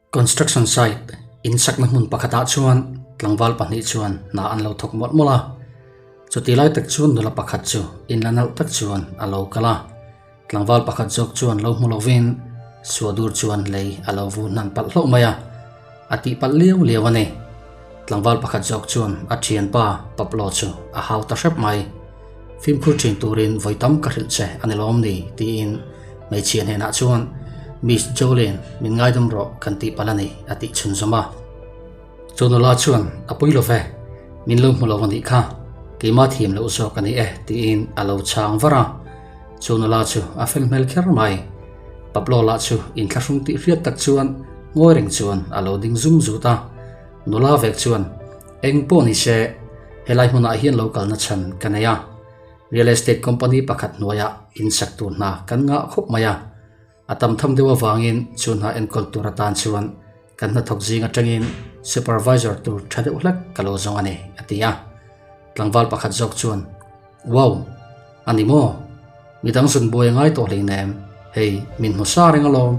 Construction site in sakna hmun pakhatah chuan tlangval pahnih chuan hna an lo thawk mawlh mawlh a, chuti lai tak chuan nula pakhat chu in la nalh tak chuan a lo kal a, tlangval pakhat zawk chuan lo hmu lovin suadur chuan lei a lo vu hnan palh hlauh mai a, a tih palh liau liau a ni. Tlangval pakhat zawk chuan a thianpa Pablo chu a hau ta hrep mai. Fimkhur thin turin vawi tam ka hrilh che a ni lawm ni? tiin hmeichhia hnenah chuan Miss Jolene min ngaidam rawh kan tih palh a ni a tih chhun zawm a. Chu nula chuan a pui lo ve, min lo hmu lo a nih kha, keimah thiam loh zawk a ni e tiin a lo chhang var a. Chu nula chu a fel hmel kher mai. Pablo lah chu inthlahrung tih hriat tak chuan ngawi reng chuan a lo ding zum zut a. Nula vek chuan Eng pawh ni se, helai hmunah hian lo kalna chhan ka nei a. Real estate company pakhat hnuaiah insak tur hna kan ngah khawp mai a. A tam tham deuh avangin chu hna enkawl tur atan chuan kan hnathawk zing atangin supervisor tur tha deuh hlek ka lo zawng a ni, a ti a. Tlangval pakhat zawk chuan, Wow! A ni maw? Midang zun buai a ngai tawh hleinem, hei min hmu sa reng alawm,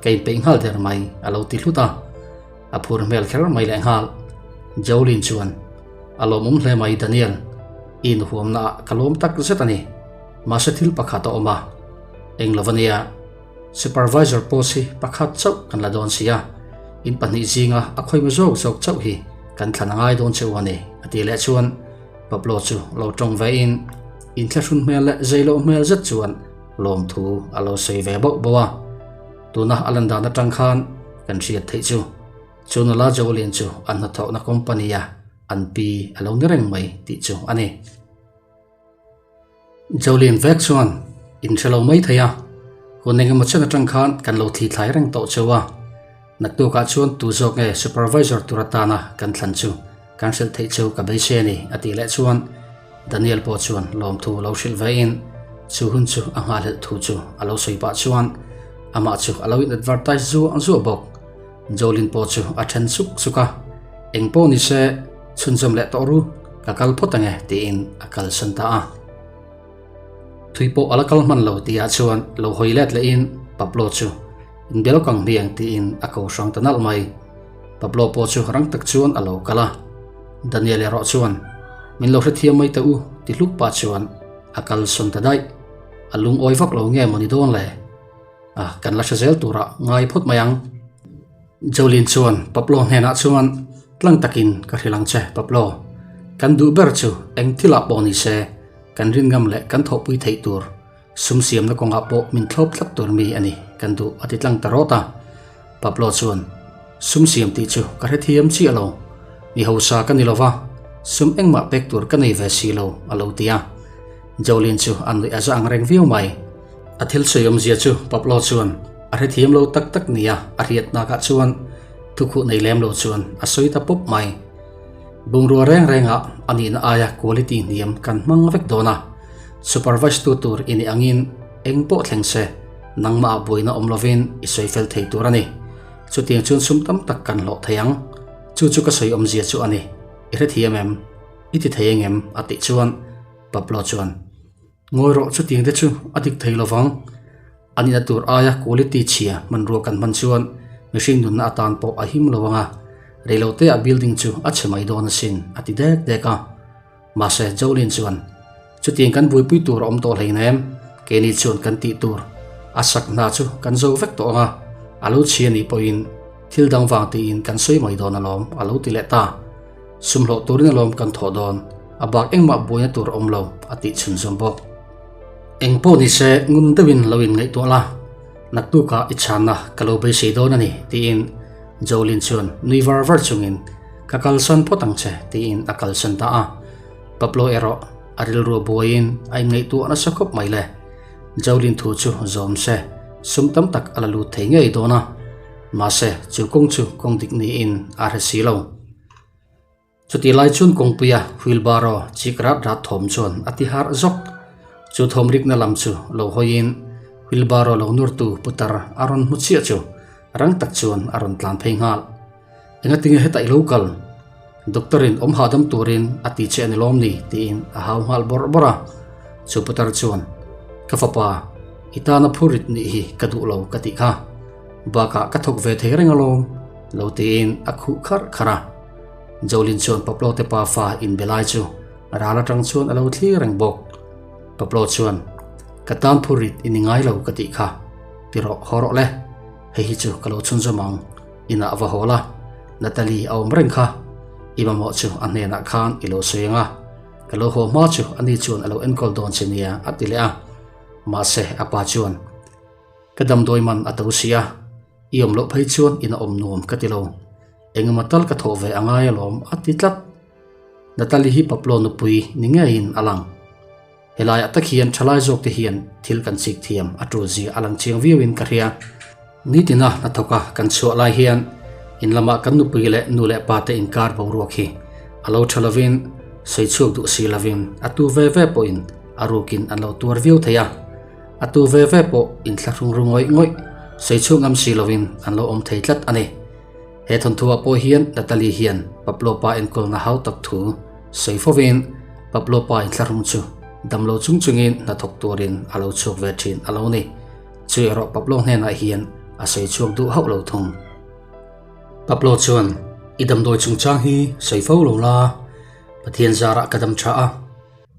ka inpeih nghal der mai, a lo ti hlut a. A phur hmel kher mai leh nghal. Jolene chuan, A lawmawm hle mai Daniel, i inhuamna ah ka lawm tak zet a ni. Mahse thil pakhat a awm a, eng lo ania, supervisor post hi pakhat chauh kan la dawn si a, in pahnih zinga a khawima zawk zawk chauh hi kan thlan a ngai dawn che u a ni, a ti leh chuan Pablo chu lo tawng ve in, inthlahrun hmel leh zei loh hmel zet chuan lawmthu a lo sawi ve bauh bauh a. Tuna a lan dan atang khan kan hriat theih chu chu nula Jolene chu an hnathawhna company a an pi a lo ni reng mai tih chu a ni. Jolene vek chuan in hre lo mai thei a, hun engemaw chen atang khan kan lo thli thlai reng tawh cheu a, naktukah chuan tu zawk nge supervisor tur atana kan thlan chu kan hrilh theih cheu ka beisei a ni a tih leh chuan Daniel pawh chuan lawmthu lo hrilh ve in chu hun chu a nghahhlelh thu chu a lo sawi pah chuan amah chu a lo in advertise zuah zuah bawk. Jolene pawh chu a then suk suk a, Eng pawh ni se chhunzawm leh tawh ru, ka kal phawt ange tiin a kalsan ta a. Thui pawh a la kal hman lo tihah chuan lo hawi let leh in Pablo chu in bel kang hmiang tiin a ko hrang ta nalh mai. Pablo pawh chu rang tak chuan a lo kal a. Daniel erawh chuan, Min lo hrethiam mai teh u, ti hluk pah chuan a kal sawn ta daih. A lungawi vak lo nge mawni dawn le? A, kan la hre zel turah ngai phawt mai ang. Jolene chuan Pablo hnenah chuan, Tlang takin ka hrilh ang che, Pablo. Kan duh ber chu eng thilah pawh ni se, kan rin ngam leh kan thawhpui theih tur sum siamna kawngah pawh min thlawp tlat tur mi a ni, kan duh a ti tlang ta rawt a. Pablo chuan, Sum siam tih chu ka hrethiam chiah lo. Mi hausa ka ni lo va, sum engmah pek tur ka nei ve si lo, a lo ti a. Jolene chu a nuih a za ang reng viau mai. A thil sawi awmzia chu Pablo chuan a hrethiam lo tak tak nia a hriat nakah chuan thukhuh nei lem lo chuan a sawi ta pawp mai. Bungrua reng rengah a nihna aia quality hniam kan hmang vek dawn a, supervise tu tur i nih angin eng pawh thleng se, Nangmah ah buaina awm lovin i sawi fel thei tur a ni. Chutiang chuan sum tam tak kan hlawh thei ang. Chu chu ka sawi awmzia chu a ni. I hrethiam em? I ti thei engem? A tih chuan Pablo chuan, Ngawi rawh chutiang te chu a dik thei lovang. A nihna tur aia quality chhia hmanrua kan hman chuan mihring nunna atan pawh a him lo ang a, reiloteah building chu a chhe mai dawn asin a ti dek dek a. Mahse, Jolene chuan, Chutiang kan buaipui tur a awm tawh hleinem, keini chuan kan tih tur a sak hna chu kan zo vek tawh ang a, a lo chhi a nih pawhin thil dang vang tiin kan sawi mai dawn alawm, a lo ti leh ta. Sumhlawh turin alawm kan thawh dawn, a bak engmah buaina tur a awm lo, a tih chhunzawm bawk. Eng pawh ni se ngun deuhin lo inngaihtuah la, naktukah i chhanna ka lo beisei dawn a ni, tiin Jolene chuan nui var var chungin, Ka kalsan phawt ang che, tiin a kalsan ta a. Pablo erawh a rilru buaiin a inngaihtuah nasa khawp mai le. Jolene thu chu zawm se, sum tam tak a la lut thei ngei dawn a. Mahse, chu kawng chu kawng dik niin a hre si lo. Chutih lai chuan kawngpuia wheelbarrow chik rat rat thawm chuan a ti harh zawk. Chu thawm rikna lam chu lo hawiin wheelbarrow lo nurtu putar a rawn hmu chiah chu rang tak chuan a rawn tlan phei nghal. Engatinge hetah i lo kal? Doctor in awm hahdam turin a ti che a ni lawm ni? tiin a hau nghal bawrh bawrh a. Chu putar chuan, Ka fapa, i tana phurit nih hi ka duh lo ka tih kha. Bakah ka thawk ve thei reng alawm. lo tiin a khuh kharh kharh a. Jolin chuan Pablo te pafa inbe lai chu ral atang chuan a lo thlir reng bawk. Pablo chuan, Ka tan phurrit i ni ngai lo ka tih kha, ti rawh haw rawh le. Hei hi chu ka lo chhunzawm ang, inah va haw la, Natalie a awm reng kha. I mamawh chu a hnenah khan i lo sawi ang a, ka lo haw hma chu ani chuan a lo enkawl dawn che nia a ti leh a. Mahse a pa chuan, Ka damdawi man a to si a, i awm loh phei chuan in a awm nuam ka ti lo. Engemaw tal ka thawh ve a ngai alawm a ti tlat. Natalie hi Pablo nupui ni ngeiin a lang. Helaiah tak hian thalai zawkte hian thil kan chik thiam a tul zia a lang chiang viauin ka hria. Nitina hnathawka kan chhuah lai hian in lamah kan nupui leh nu leh pate inkar boruak hi a lo tha lovin sawi chhuak duh si lovin a tu ve ve pawhin a rukin an lo tuar viau thei a. A tu ve ve pawh inthlahrung ru ngawih ngawih sawi chhuak ngam si lovin an lo awm thei tlat a ni. He thawnthuah pawh hian Natalie hian Pablo pa enkawlna hau tak thu sawi fovin Pablo pa inthlahrung chu damlo chung chungin hnathawk turin a lo chhuak ve thin a lo ni. Chu erawh Pablo hnenah hian a sawi chhuak duh hauh lo thung. Pablo chuan, I damdawi chungchang hi sawi fo lo la, Pathian zarah ka dam tha a,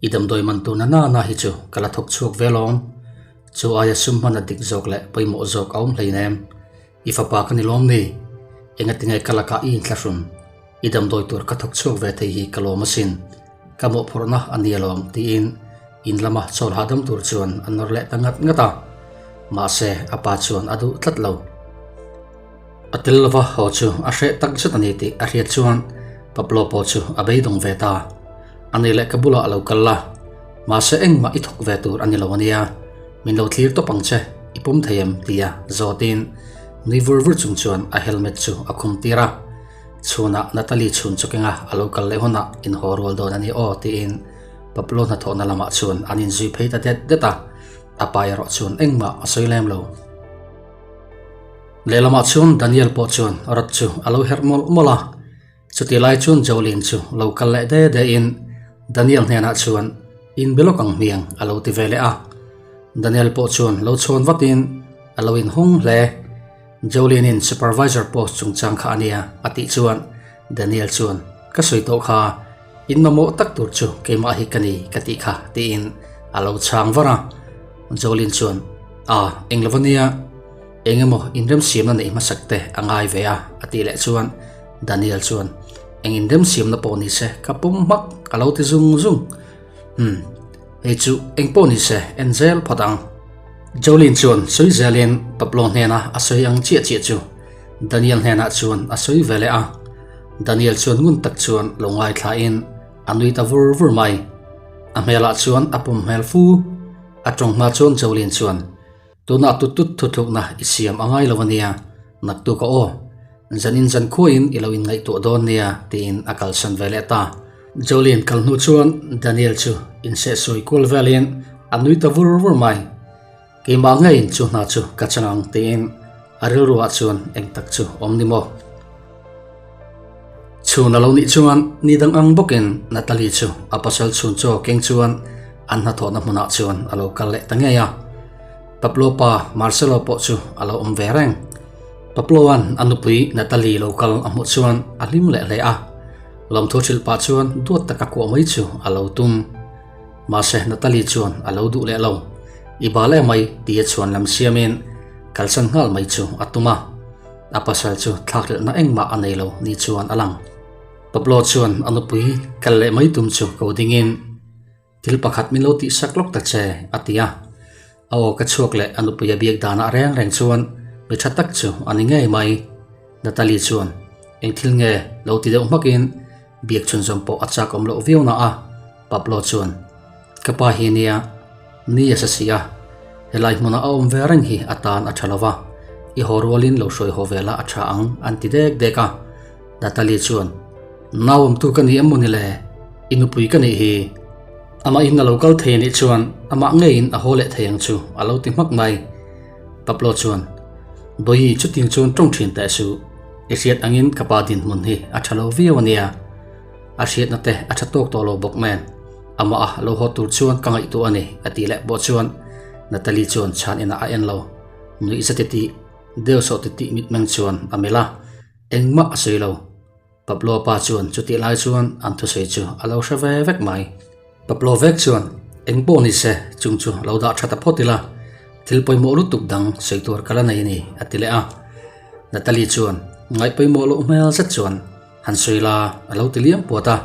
I damdawi man tur na na hi chu ka la thawk chhuak ve lawm. Chu aia sum hman a dik zawk leh pawimawh zawk a awm hleinem. I fapa ka ni lawm ni? Engatinge ka lakah i inthlahrun? I damdawi tur ka thawk chhuak ve thei hi ka lawm asin. Ka mawhphurhna a ni alawm tiin in lama chawl hahdam tur chuan a nawr leh ta ngat ngat a. Mahse, a pa chuan a duh tlat lo. A tel lova haw chu a hreh tak zet a ni tih a hriat chuan Pablo pawh chu a beidawng ve ta. A ni leh ka bulah a lo kal la, mahse engmah i thawk ve tur a ni lo ania, min lo thlir tawp ang che, i pawm thei em? tia zawtin nui vur vur chung chuan a helmet chu a khum tir a. Chhunah Natalie chhun chu kenga a lo kal leh hunah inhaw rual dawn a ni aw tiin Pablo hnathawhna lamah chuan an inzui phei ta det det a, a pa erawh chuan engmah a sawi lem lo. Lehlamah chuan Daniel pawh chuan rat chu a lo herh mawlh mawlh a, chutih lai chuan Jolene chu lo kal leh de de in Daniel hnenah chuan in be lawk ang hmiang a lo ti ve leh a. Daniel pawh chuan lo chhawn vat in a lo inhawng hle. Jolene in supervisor post chungchang kha a nia a tih chuan Daniel chuan ka sawi tawh kha in mamawh tak tur chu keimah hi ka ni ka tih kha tiin a lo chhang var a. Jolene chuan a eng lo ania eng emaw inremsiamna neih hmasak te a ngai ve a a tih leh chuan Daniel chuan eng inremsiamna pawh ni se ka pawm hmak a lo ti zung zung. Umm hei chu eng pawh ni se en zel phawt ang. Jolene chuan sawi zelin Pablo hnena a sawi ang chiah chiah chu Daniel hnenah chuan a sawi ve leh a. Daniel chuan ngun tak chuan lo ngaithlain a nui ta vur vur mai. A hmelah chuan a pawm hmel fu. A tawng hma chuan Jolene chuan, Tunah tut tut thuthlukna i siam a ngai lo a nia, naktuk a aw. Zanin zan khuaiin i lo inngaihtuah dawn nia, tiin a kalsan ve leh ta. Jolene kal hnu chuan Daniel chu insehsawi kual velin a nui ta vur vur mai. Keimah ngeiin chu hna chu ka chang ang tiin a rilruah chuan eng tak chu awm ni maw? Chhun a lo nih chuan ni dang ang bawkin Natalie chu a pasal chhun chaw keng chuan an hnathawhna hmunah chuan a lo kal leh ta ngei a. Pablo pa Marcelo pawh chu a lo awm ve reng. Pablo-a'n a nupui Natalie lo kal a hmuh chuan a hlim leh hle a. Lawmthu hrilh pah chuan duat taka kuah mai chu a lo tum. Mahse Natalie chuan a lo duh leh lo. I bal em mai tia chhuan lam siamin kalsan nghal mai chu a tum a. A pasal chu thlakhlelhna engmah a nei lo ni chuan a lang. Pablo chuan a nupui kal leh mai tum chu ko dingin, Thil pakhat min lo tihsak lawk ta che, a ti a. A aw ka chhuak leh a nupui a biak danah reng reng chuan mi tha tak chu a ni ngei mai. Natalie chuan eng thil nge lo ti deuh hmakin biak chhunzawm pawh a chak awm loh viau na a, Pablo chuan, Ka pa hi nia, ni a sa si a, helai hmuna a awm ve reng hi a tan a tha lo va, i haw rualin lo hruai haw ve la a tha ang an ti dek dek a. Natalie chuan, Nau awmtu ka ni em maw ni le? I nupui ka nih hi. Amahin a lo kal thei anih chuan amah ngeiin a haw leh thei ang chu a lo ti hmak mai. Pablo chuan, Bawihi chutiang chuan tawng thin teh suh. I hriat angin ka pa dinhmun hi a tha lo viau ania. A hriatna te a tha tawk tawh lo bawk nen. Amah a lo haw tur chuan ka ngaihtuah a ni a tih leh pawh chuan Natalie chuan chhan inah a en lo. Nuih za titih, deuh sawh titih mitmeng chuan a melh a. Engmah a sawi lo. Pablo pa chuan chutih lai chuan an thusawi chu a lo hre ve vek mai. Pablo vek chuan, Eng pawh ni se, chung chu lo dah tha ta phawt ila, thil pawimawh lutuk dang sawi tur ka la nei a ni, a ti leh a. Natalie chuan ngaih pawimawh loh hmel zet chuan han sawi la a lo ti liam puat a,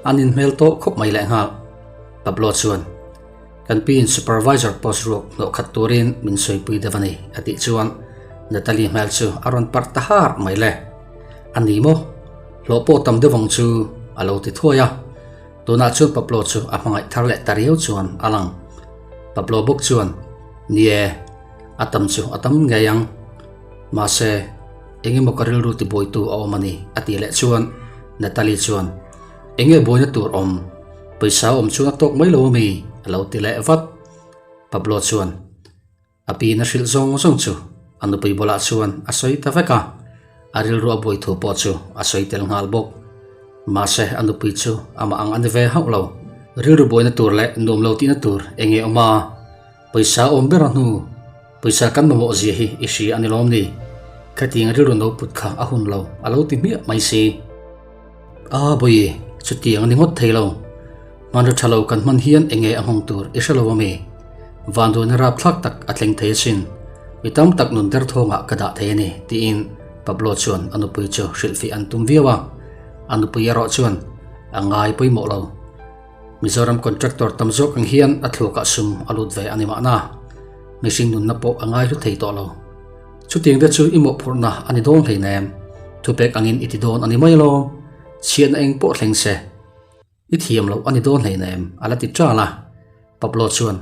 an inhmel tawh khawp mai lehnghal. Pablo chuan, Kan piin supervisor post ruak hnawh khat turin min sawipui deuh a ni, a tih chuan Natalie hmel chu a rawn parh ta har mai le. A ni maw? Hlawh pawh tam deuh ang chu, a lo ti thuai a. Tunah chuan Pablo chu a hmangaih thar leh ta riau chuan a lang. Pablo bawk chuan, Ni e, a tam chu a tam ngei ang. Mahse, engemaw ka rilru tibuaitu a awm a ni, a tih leh chuan Natalie chuan, Enge buaina tur awm? Pawisa awm chuan a tawk mai lo ami? a lo ti leh vat. Pablo chuan a piin a hrilh zawng zawng chu a nupui bulah chuan a sawi ta vek a, a rilru a buai thu pawh chu a sawi tel nghal bawk. Mahse a nupui chu amah ang a ni ve hauh lo. Rilru buaina tur leh nuam lo tihna tur enge awm a? Pawisa awm ber a hnu, pawisa kan mamawh zia hi i hria a ni lawm ni? Khatiang rilru no put kha a hun lo a lo ti hmiah mai si. A bawi, chutiang a ni ngawt thei lo. Hmanraw tha lo kan hman hian enge a nghawng tur i hre lo ami? Vanduaina rapthlak tak a thleng thei asin. Mi tam tak nun derthawngah ka dah thei a ni, tiin Pablo chuan a nupui chu hrilhfih an tum viau a. A nupui erawh chuan a ngai pawimawh lo. Mizoram contractor tam zawk ang hian a thluakah sum a lut ve a ni mahna. Mihring nunna pawh a ngai hlu thei tawh lo. Chutiang te chu i mawhphurhna a ni dawn hleinem. Thupek angin i ti dawn a ni mai alawm. Chhiatna eng pawh thleng se, i thiam loh a ni dawn hleinem, a la ti ṭal a. Pablo chuan,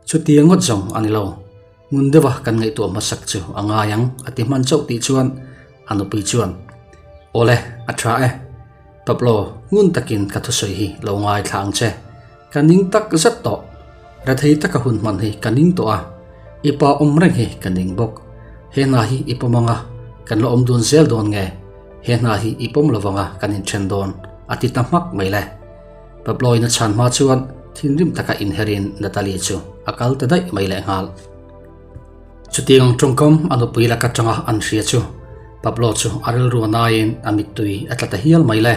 Chutiang ngawt zawng a ni lo. Ngun deuha kan ngaihtuah hmasak chu a ngai ang, a ti hman chauh tih chuan a nupui chuan, Awle, a ṭha e. Pablo, ngun takin ka thusawi hi lo ngaithla ang che. Ka ning tak zet tawh. Rethei taka hun hman hi ka ning tawh a, i pa awm reng hi ka ning bawk. He hna hi i pawm anga kan la awm dun zel dawn nge? He hna hi i pawm lo vanga kan inthen dawn? a ti ta hmak mai le. Pablo-in a chhan hma chuan thinrim taka inherin Natalie chu a kal ta daih mai lehnghal. Chutiang tawngkam a nupui lak atanga an hria chu Pablo chu a rilru a naiin a mittui a tla ta hial mai le.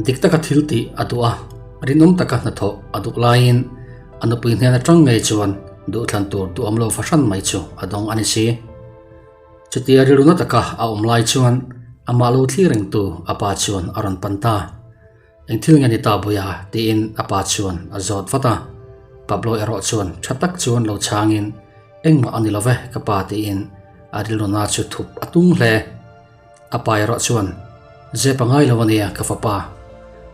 Dik taka thil tih a duh a, rinawm taka hnathawh a duh laiin a nupui hnen atang ngei chuan duhthlan tur duhawm lo fahran mai chu a dawng a ni si. Chutia rilru na taka a awm lai chuan amah lo thlir rengtu a pa chuan a rawn pan ta. Eng thil nge ni ta Buia? tiin a pa chuan a zawt vat a. Pablo erawh chuan tha tak chuan lo chhangin, Engmah a ni lo ve ka pa tiin a rilru na chu thup a tum hle. A pa erawh chuan, Zep a ngai lo a nia ka fapa.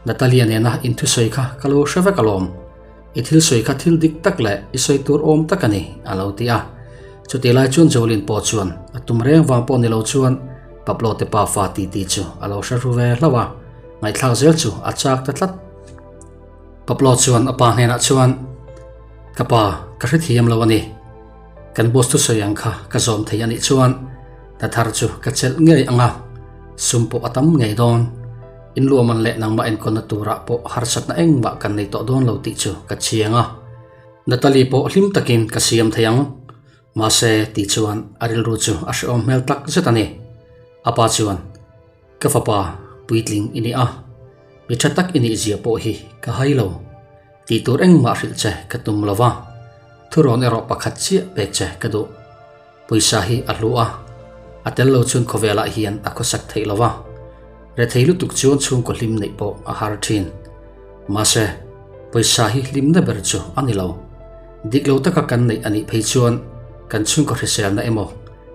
Natalia nena inthusawi kha ka lo hre vek alawm. I thil sawi kha thil dik tak leh i sawi tur awm tak a ni, a lo ti a. Chutih lai chuan Jolene pawh chuan a tum reng vang pawh ni lo chuan Pablo te pafa titi chu a lo hre ru ve hlauh a, ngaihthlak zel chu a chak ta tlat. Pablo chuan a pa hnenah chuan, Ka pa, ka hrethiam lo a ni. Kan boss thusawi ang kha ka zawm thei a nih chuan hna thar chu ka chelh ngei ang a, sum pawh a tam ngei dawn. In luahman leh nangmah enkawlna turah pawh harsatna engmah kan nei tawh dawn lo tih chu ka chiang a. Natalie pawh hlim takin ka siam thei ang. Mahse, tih chuan a rilru chu a hrehawm hmel tak zet a ni. A pa chuan, Ka fapa, puitling i ni a, mi tha tak i nih zia pawh hi ka hai lo. Tih tur engmah hrilh che ka tum lo va, thurawn erawh pakhat chiah pek che ka duh. Pawisa hi a hlu a, a tel lo chuan khawvelah hian a khawsak theih lo va, rethei lutuk chuan chhungkaw hlim neih pawh a har thin. Mahse, pawisa hi hlimna ber chu a ni lo. Dik lo taka kan neih a nih phei chuan kan chhungkaw hriselna emaw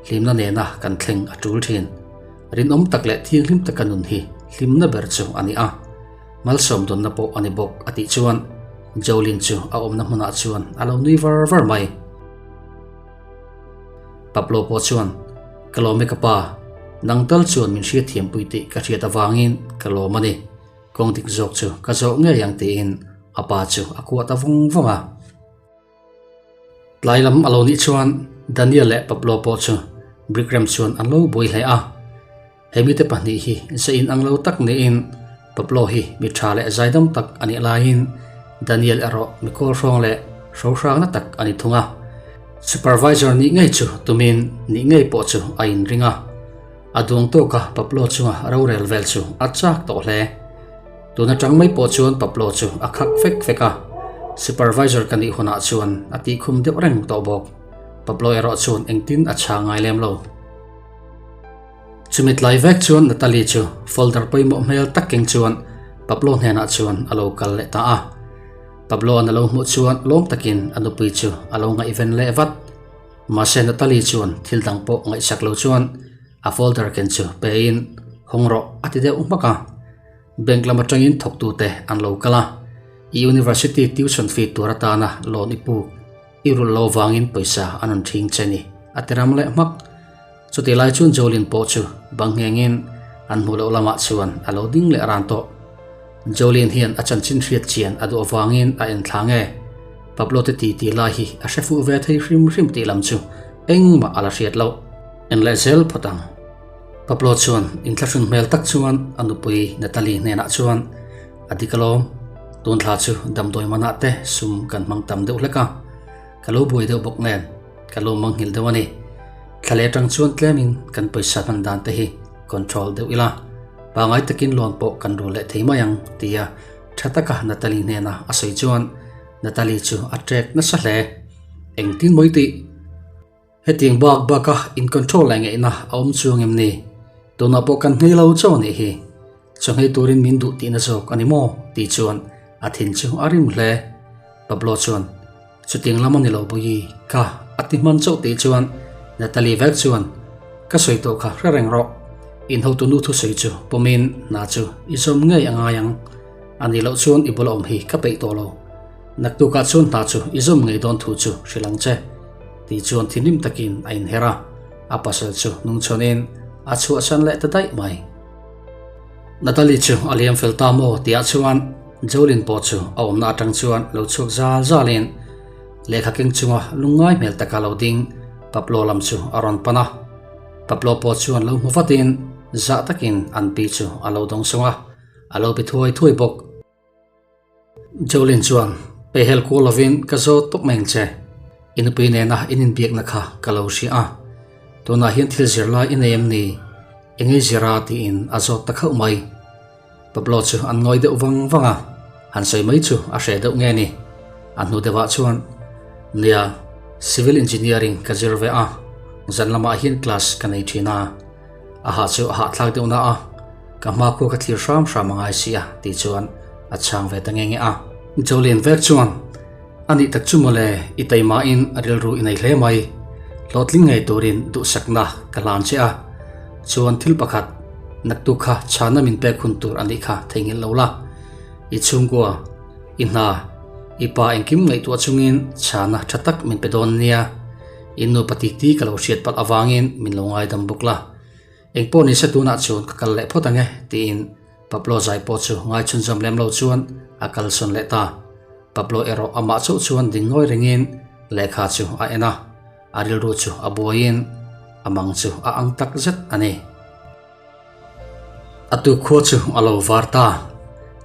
hlimna nena kan thleng a tul thin. Rinawm tak leh thianghlim taka nun hi hlimna ber chu a ni a. Malsawm dawnna pawh a ni bawk a tih chuan Jolene chu a awmna hmunah chuan a lo nui var var mai. Pablo pawh chuan, Ka lawm e ka pa, nang tal chuan min hriatthiampui tih ka hriat avangin ka lawm a ni. Kawng dik zawk chu ka zawh ngei ang tiin a pa chu a kuah ta vawng vawng a. Tlai lam a lo nih chuan Daniel leh Pablo pawh chu Brickram chuan an lo buai hle a. He mite pahnih hi ze in ang lo tak niin Pablo hi mi tha leh zaidam tak a nih laiin Daniel erawh mi kawlhrawng leh hrohrangna tak a ni thung a. Supervisor nih ngei chu tumin nih ngei pawh chu a inring a. A duang tawka Pablo chunga rorel vel chu a chak tawh hle. Tun atang mai pawh chuan Pablo chu a khak fek fek a, supervisor ka nih hunah chuan a tihkhum deuh reng tawh bawk. Pablo erawh chuan engtin a chhang ngai lem lo. Chumi tlai vek chuan Natalie chu folder pawimawh hmel tak keng chuan Pablo hnenah chuan a lo kal leh ta a. Pablo-a'n a lo hmuh chuan lawm takin a nupui chu a lo ngaihven leh vat. Mahse Natalie chuan thil dang pawh ngaihsak lo chuan a folder ken chu pein hawng rawh a ti deuh hmak a. Bank lam atangin thawktute an lo kal a, i university tuition fee tur atana loan i puk i rulh lo vangin pawisa an rawn thing che ni a ti ram leh hmak. Chutih lai chuan Jolene pawh chu bang nghengin an hmuh loh lamah chuan a lo ding leh ran tawh. Jolene hian a chanchin hriat chian a duh avangin a en thla nge? Pablo te titi lai hi a hre fuh ve thei hrim hrim tih lam chu engmah a la hriat loh. En leh zel phawt ang. Pablo chuan inthlahrun hmel tak chuan a nupui Natalie hnenah chuan a dik alawm, tun thla chu damdawi manah te sum kan hmang tam deuh hlek a, ka lo buai deuh bawk nen. Ka lo manghilh deuh a ni. Thla leh atang chuan tlemin kan pawisa hman dan te hi control deuh ila, pangai takin loan pawh kan rul leh thei mai ang tia tha taka Natalie hnena a sawi chuan Natalie chu a trek nasa hle. Engtin mawi tih? Hetiang bak baka in control leh ngeihna a awm chuang em ni? Tunah pawh kan nghei lo chauh a nih hi. Chaw nghei turin min duh tihna zawk a ni maw? tih chuan a thin chu a rim hle. Pablo chuan Chutiang lam a ni lo Bawi ka a ti hman chauh tih chuan Natalie vek chuan Ka sawi tawh kha hre reng rawh, in hotunu thusawi chu pawmin hna chu i zawm ngei a ngai ang. A nih loh chuan i bula awm hi ka peih tawh lo. Naktukah chuan hna chu i zawm ngei dawn thu chu hrilh ang che tih chuan thinrim takin a inher a, a pasal chu hnungchhawnin a chhuahsan leh ta daih mai. Natalie chu a liam fel ta maw tihah chuan Jolene pawh chu a awmna atang chuan lo chhuak zal zalin lehkha keng chunga lungngai hmel taka lo ding Pablo lam chu a rawn pan a. Pablo pawh chuan lo hmu vatin zah takin an pi chu a lo dawng sawng a, a lo be thuai thuai bawk. Jolene chuan, Pehhel kual lovin ka zawt tawp mai ang che. I nupui nena in inbiakna kha ka lo hria a. Tunah hian thil zir lai i nei em ni? Engei zir a? tiin a zawt ta khauh mai. Pablo chu an ngawi deuh vang vang a, han sawi mai chu a hreh deuh nge ni? A hnu deuhah chuan, Nia, Civil Engineering ka zir ve a, zan lamah hian class ka nei thin a. A hah chu a hahthlak deuh na a, ka hma khua ka thlir hram hram a ngai si a tih chuan a chhang ve ta nge nge a. Jolene vek chuan, A nih tak chu mawle, i taimahin a rilru i nei hle mai. Hlawhtling ngei turin duhsakna ka hlan che a. Chuan thil pakhat, naktuk kha chhana min pek hun tur a nih kha theihnghilh lo la. I chhungkua, i hna, i pa engkim ngaihtuah chungin chhana tha tak min pe dawn nia. In nupa titi ka lo hriat palh avangin min lo ngaidam bawk la. Engpawh nise tunah chuan ka kal leh phawt ang e, tiin Pablo zai pawh chu ngaichhunzawm lem lo chuan a kalsawn leh ta. Pablo erawh amah chauh chuan ding ngawi rengin lehkha chu a en a, a rilru chu a buaiin a mang chu a ang tak zet a ni. A tu khua chu a lo var ta.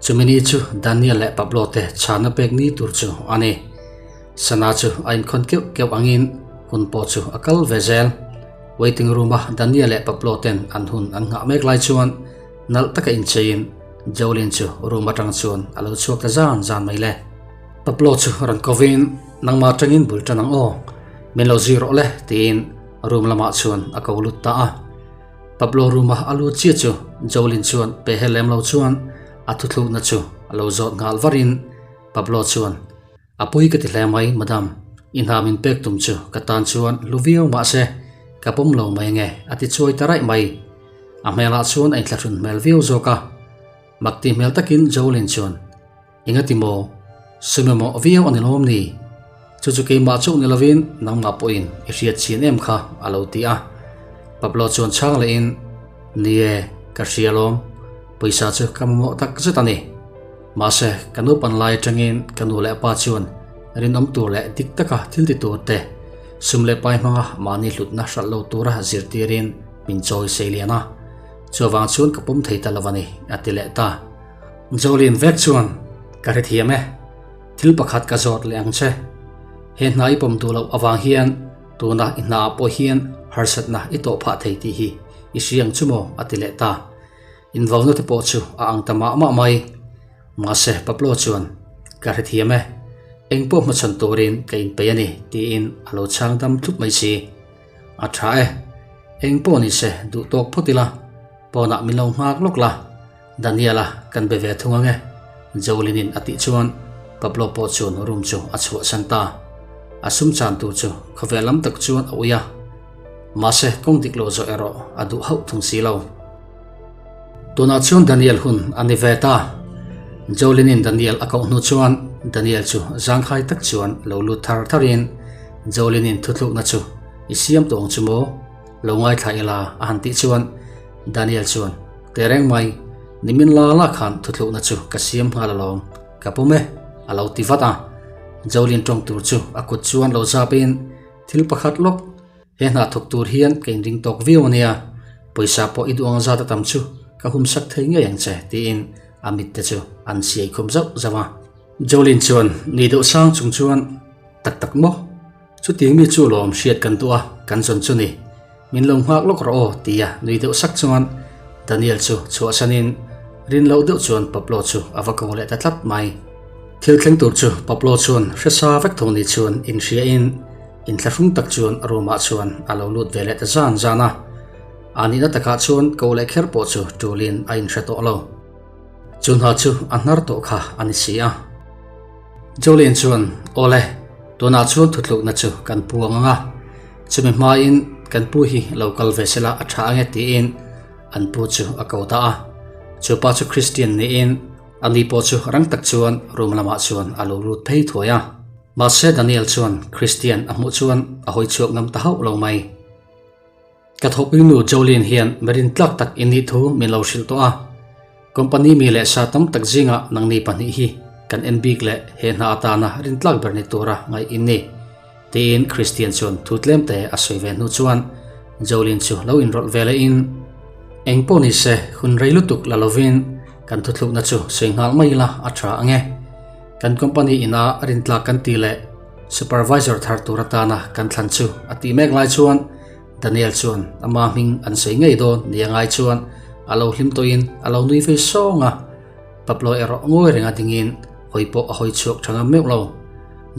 Chumi ni chu Daniel leh Pablo te chhana pek ni tur chu a ni. Sana chu a inkhawn keuh keuh angin hun pawh chu a kal ve zel. Waiting room a Daniel leh Pablo ten an hun an nghah mek lai chuan nalh taka incheiin Jolene chu room atang chuan a lo chhuak ta zan zan mai le. Pablo chu rawn kovin nangmah atangin bul tan ang aw, min lo zui rawh le tiin room lamah chuan a ko lut ta a. Pablo room a a lut chiah chu Jolene chuan pehhel lem lo chuan a thuthlukna chu a lo zawt nghal varin Pablo chuan A pui ka ti hle mai madam, i hna min pek tum chu ka tan chuan hlu viau mahse ka pawm lo mai nge a ti chuai ta raih mai. A hmelah chuan a inthlahrun hmel viau zawk a. Makti hmel takin Jolene chuan Engati maw? Sum emaw viau a ni lawm ni? Chu chu keimah chauh ni lovin nangmah pawhin i hriat chin em kha a lo ti a. Pablo chuan chhang lehin Ni e, ka hria lawm, pawisa chu ka mamawh tak zet a ni. Mahse, ka naupan lai atangin ka nu leh pa chuan rinawm tur leh dik taka thil ti tur te, sum leh pai hmanga mahni hlutna hralh lo tura zirtirin min chawi sei lian a. Chuvang chuan ka pawm thei ta lo a ni, a ti leh ta. Jolene vek chuan, Ka hrethiam e, thil pakhat ka zawt leh ang che. He hna i pawm duh loh avang hian tuna i hnaah pawh hian harsatna i tawh phah thei tih hi. i hria ang chu maw? a ti leh ta. Invauna te pawh chu a ang ta mah mah mai. Mahse, Pablo chuan, Ka hrethiam e. Eng pawh hmachhawn turin ka inpeih a ni, tiin a lo chhang dam thlup mai si. A tha e. Eng pawh ni se, duh tawk phawt ila. Pawnah min lo nghak lawk la. Daniel-a kan be ve thung ang e, Jolene-in a tih chuan Pablo pawh chuan room chu a chhuahsan ta. A sum chan tur chu khawvel lam tak chuan a ui a. Mahse, kawng dik lo zawh erawh a duh hauh thung si lo. Tunah chuan Daniel hun a ni ve ta. Jolene-in Daniel a koh hnu chuan Daniel chu zangkhai tak chuan lo lut thar tharin Jolene-in thuthlukna chu i siam tawh ang chu maw? Lo ngaithla ila a han tih chuan Daniel chuan, Tehreng mai, nimin la la khan thuthlukna chu ka siam nghal alawm, ka pawm e, a lo ti vat a. Jolene tawng tur chu a kut chuan lo zapin, Thil pakhat lawk, he hna thawk tur hian ka inring tawk viau ania, pawisa pawh i duh ang zat a tam chu ka humsak thei ngei ang che, tiin a mit te chu an siai khum zauh zauh a. Jolene chuan ni deuh sang chung chuan, Tak tak maw? Chutiang mi chu lawm hriat kan duh a, kan zawn chu ni. Min lo nghak lawk rawh aw, tia nui deuh sak chuan Daniel chu chhuahsanin rin loh deuh chuan Pablo chu a va ko leh ta tlat mai. Thil thleng tur chu Pablo chuan hresa vek tho ni chuan inhriain inthlahrung tak chuan room ah chuan a lo lut ve leh ta zan zan a. A nihna takah chuan ko leh kher pawh chu tulin a inhre tawh lo. Chu hna chu a hnar tawh kha a ni si a. Jolene chuan, Awle, tunah chuan thutlukna chu kan pu ang ang a, chumi hmain kan pu hi lo kal ve sela a tha ange tiin an pu chu a ko ta a. Chu pa chu Christian niin a ni pawh chu rang tak chuan room lamah chuan a lo lut phei thuai a. Mahse Daniel chuan Christian a hmuh chuan a hawi chhuak ngam ta hauh lo mai. Ka thawhpuinu Jolene hian mi rintlak tak in nih thu min lo hrilh tawh a. Company mi leh sa tam tak zingah nangni pahnih hi kan en bik leh he hna atana rintlak ber ni tura ngaih in ni, tiin Christian chuan thu tlem te a sawi ve hnu chuan Jolene chu lo inrawlh ve lehin, Eng pawh ni se, hun rei lutuk la lovin kan thuthlukna chu sawi nghal mai ila a tha ang e. Kan company ina rintlak kan ti leh supervisor thar tur atana kan thlan chu a tih mek lai chuan Daniel chuan ama hming an sawi ngei dawn ni a ngai chuan a lo hlim tawhin a lo nui vei sawng a. Pablo erawh ngawi renga dingin hawi pawh a hawi chhuak tha ngam meuh lo.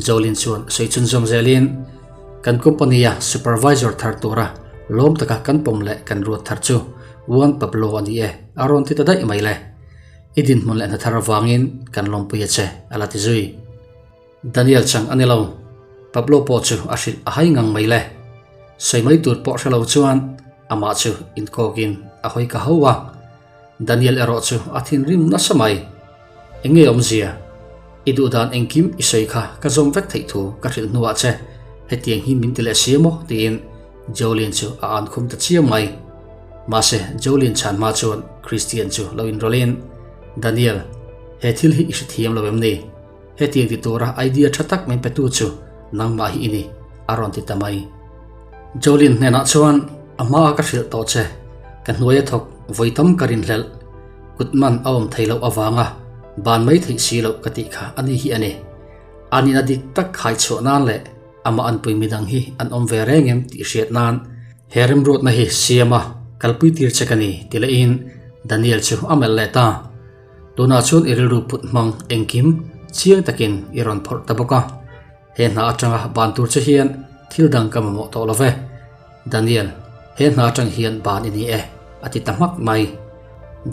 Jolene chuan sawi chhunzawm zelin, Kan company-a supervisor thar tura lawm taka kan pawm leh kan ruat thar chu Juan Pablo a ni e, a rawn ti ta daih mai le. I dinhmun leh hna thar avangin kan lawmpui a che, a la ti zui. Daniel chang a ni lo. Pablo pawh chu a hrilh a hai ngang mai le. Sawi mai tur pawh hre lo chuan amah chu inkawkin a hawi ka ho a. Daniel erawh chu a thinrim nasa mai. Eng nge awmzia? I duh dan engkim i sawi kha ka zawm vek theih thu ka hrilh hnuah che hetiang hi min ti leh si maw? tiin Jolene chu a an khum ta chiang mai. Mahse Jolene chhan hma chuan Christian chu lo inrawlhin, Daniel, he thil hi i hrethiam lo em ni? Hetiang ti tura idea tha tak min petu chu nangmah hi i ni, a rawn ti ta mai. Jolene hnenah chuan, A hmaa ka hrilh tawh che, ka hnuaia thawk vawi tam ka rinhlelh, kut man a awm thei loh avanga ban mai theih si loh ka tih kha a ni hi a ni. A nihna dik tak khai chhuah nan leh amah anpui midang hi an awm ve reng em tih hriat nan he remruatna hi siama kalpui tir che ka ni, ti lehin Daniel chu a melh leh ta. Tunah chuan i rilru put hmang engkim chiang takin i rawn phawrh ta bawk a, he hna atanga ban tur che hian thil dang ka mamawh tawh lo ve. Daniel, he hna atang hian ban i ni e, a ti ta hmak mai.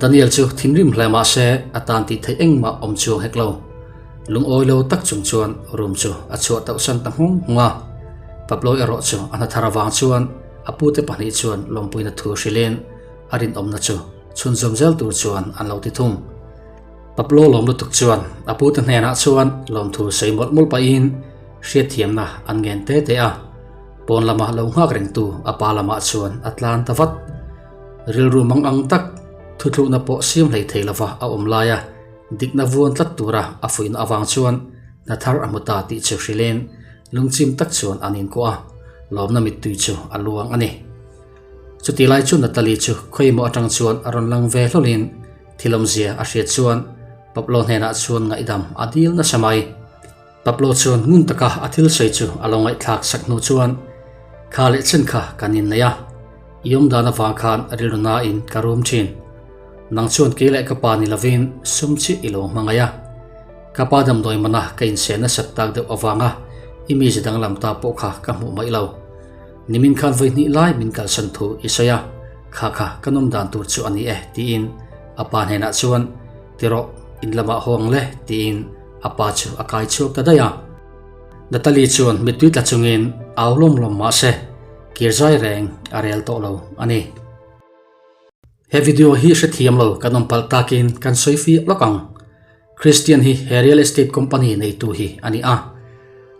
Daniel chu thinrim hle mah se a tan tih theih engmah awm chuang hek lo. Lungawi lo tak chung chuan room chu a chhuah tauhsan ta nghawng nghawng a. Pablo erawh chu a hna thar avang chuan a pute pahnih chuan lawmpuina thu hrilhin a rinawmna chu chhunzawm zel tur chuan an lo ti thung. Pablo lawm lutuk chuan a pute hnenah chuan lawmthu sawi mawlh mawlh pahin hriatthiamna an ngen te te a, pawn lama lo nghak rengtu a pa lamah chuan a tlan ta vat. Rilru mang ang tak thuthlukna pawh siam hlei thei lova a awm laia dikna vuan tlat tura a fuihna avang chuan hna thar a hmu ta tih chu hrilhin lungchim tak chuan an inkuah a, lawmna mittui chu a luang a ni. Chutih lai chu Natalie chu khawimaw atang chuan a rawn lang ve hlawlin thil awmzia a hriat chuan Pablo hnenah chuan ngaihdam a dil nasa mai. Pablo chuan ngun taka a thil sawi chu a lo ngaihthlak sak hnu chuan, Kha leh chen kha kan innei a. I awm dan avang khan rilru nain ka rum thin. Nang chuan kei leh ka pa ni lovin sum chiah i lo hmangaih a. Ka pa damdawi mana ka insen nasat tak deuh avanga i mize danglam ta pawh kha ka hmuh mai lo. Nimin khan vawi hnih lai min kalsan thu i sawi a, kha kha ka nawm dan tur chu a ni e tiin a pa hnenah chuan ti rawh, in lamah haw ang le tiin a pa chu a kai chhuak ta daih a. Natalie chuan mittui tla chungin au lawm lawm mah se kir zai reng a rel tawh lo a ni. He video hi hrethiam lo kan awm palh takin kan sawi fiah lawk ang. Christian hi he real estate company neitu hi a ni a.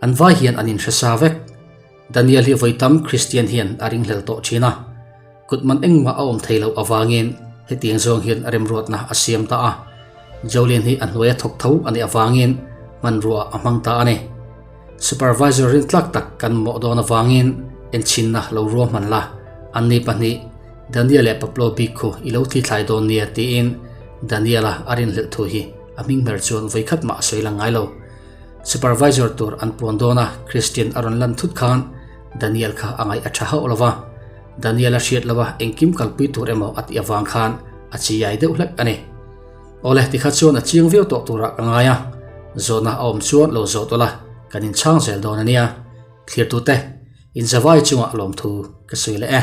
An vai hian an inhre sa vek. Daniel hi vawi tam Christian hian a ringhlel tawh thin a. Kut man engmah a awm thei loh avangin hetiang zawng hian a remruatna a siam ta a. Jolene hi a hnuaia thawk tho a nih avangin hmanrua a hmang ta a ni. Supervisor rintlak tak kan mawh dawn avangin enchinna lo ruahman la, anni pahnih Daniel leh Pablo bik khu i lo thlithlai dawn nia tiin Daniel-a a rinhlelh thu hi a hming ber chuan vawikhat mah a sawi lang ngai lo. Supervisor tur an puan dawn a, Christian a rawn lan thut khan Daniel kha a ngaih a tha hauh lo va, Daniel a hriat lo a engkim kalpui tur emaw a tih avang khan a chiai deuh hlek a ni. Awle tikha chuan a chiang viau tawh turah ka ngai a, zawhna a awm chuan lo zawh tawlh a, kan inchhang zel dawn a nia. Thlirtute, inzavai chungah lawmthu ka sawi leh e.